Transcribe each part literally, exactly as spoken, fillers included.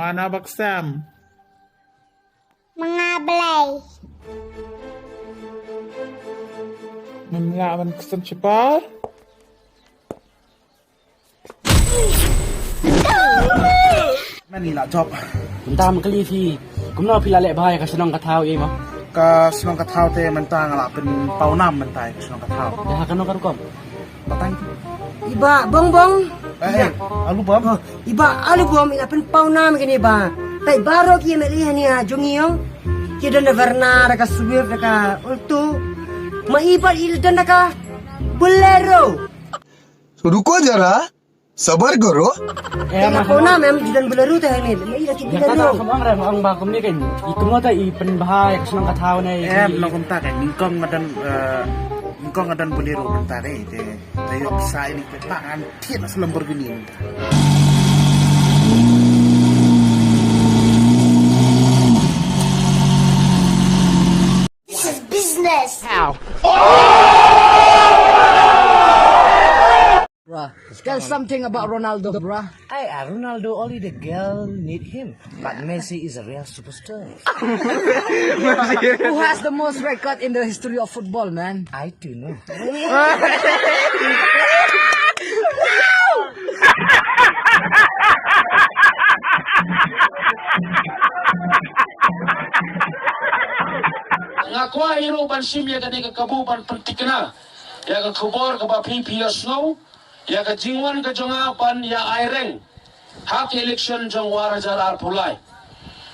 Ana bak Sam. Manga blai. Mem la ban kesen chipar. Mani la job. Mynta ma kali phi. Kumno phi la leh bha ïa ka shnong ka thaw ei ma? Ka shnong ka thaw te mynta nga la pynpaw nam mynta ïa ka shnong ka thaw. Dah kano ka rukom? Batang. Iba bong bong. Eh, eh, alu bom. Oh, iba alu bom ila pynpaw nam kini ba. Tai baro ki meli hani ha jungiong. Ki don da Verna da ka Swift da ka Alto. Ma iba il don da ka Bolero. तो रुको जरा, सबर करो। Em, kena pona mem jidan belaru teh ini. Mei lagi belaru. Kata kong ong rem ong ba kumne kan. Itu mo ta i pynbha ïa ka shnong ka thaw ne. Em, no kumta kan nyngkong nga don, eh, nyngkong nga don Bolero kumta re. Te yok sa ini ke pa ngan thied na Lamborghini. This is business. How? Bruh, tell something about Ronaldo, bruh. Aye, uh, Ronaldo, only the girl need him. But Messi is a real superstar. Who has the most record in the history of football, man? I don't know. Nga kwah ïa ruh ban shim ïa kane ka kabu ban pynthikna ïa ka khubor kaba phi phi ïohsngew ïa ka jingwan ka jong nga ban ïa aireng ha ka election jong u ar hajar arphew lai.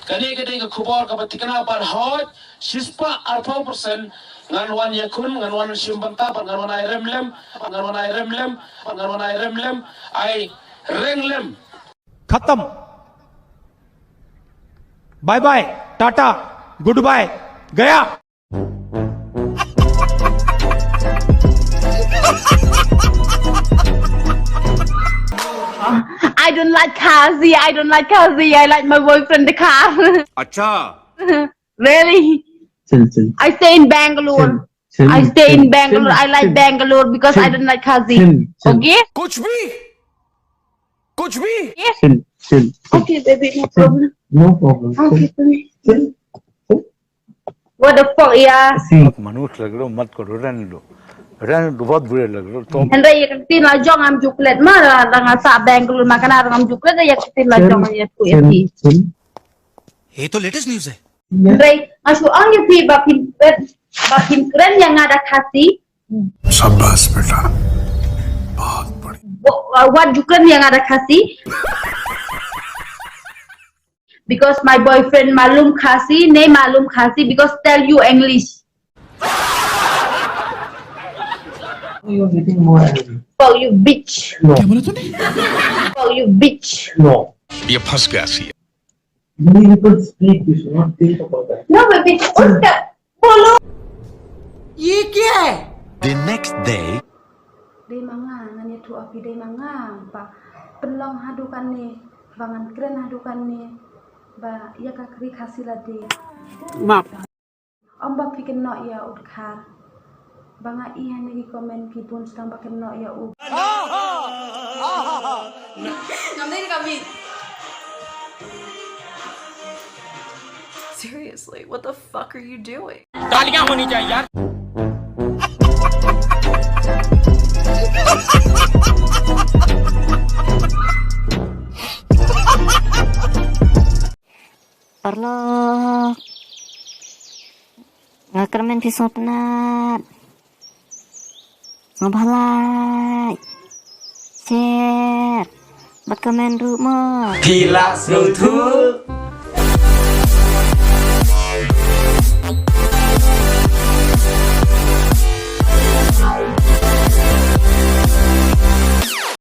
Kane ka dei ka khubor kaba thikna ban hoi shispah arphew percent ngan wan ïakhun, ngan wan shim bynta, ngan wan airem lem, ngan wan airem lem, ngan wan airem lem, aireng lem. खत्म। Bye bye, tata, good bye, गया। I don't like Khasi. I don't like Khasi. I like my boyfriend, the Khar. अच्छा। Really? Chill, chill. I stay in Bangalore. Chill, chill, I stay in Bangalore. I like Bangalore because I don't like Khasi. Chill, chill. Okay? कुछ भी, कुछ भी। Yes. Chill, chill, chill. Okay, baby, no problem. No problem. Okay, chill, baby. Chill, chill. What the fuck, yeah? See. मत मनुष्य लग रहे हो, मत करो, रहने दो। रहने दो, बहुत बुरे लग रहे हो तुम। Hynrei ïa ka ktien la jong ngam ju klet ma, la, la nga sah Bangalore ma kane ruh ngam ju klet ïa ka ktien la jong ïa phi. ये तो लेटेस्ट न्यूज़ है। Hynrei nga shu ong ïa phi ba phin kren, ba phin kren ïa nga da Khasi. शाबाश बेटा, बहुत बढ़िया। Wa-, wa-, wat ju kren ïa nga da Khasi. Because my boyfriend malum Khasi, nahi malum Khasi, because tell you English. You're getting more angry. Fuck you, bitch. No. क्या बोला तूने? Fuck you, bitch. No. ये फंस गया सी। You people speak, you should not think about that. No, baby, uska bolo. Ye kya hai? The next day. Dei ma nga, ngan ïathuh ïa phi, dei ma nga ba pynlong haduh katne, ba ngan kren haduh katne, ba ïa ka Ri Khasi lade. Map. Ym ba phi kynnoh ïa u Dkhar. Ba nga i ha kine ki comment ki bun sdang ba kynnoh ïa u. Ngam dei ka bit. Seriously, what the fuck are you doing? तालियां होनी चाहिए यार। Paralok. Nga kyrmen phi sngewtynnat. Sngewbha like. Share. Bad comment ruh mo. Phi lah sngewthuh.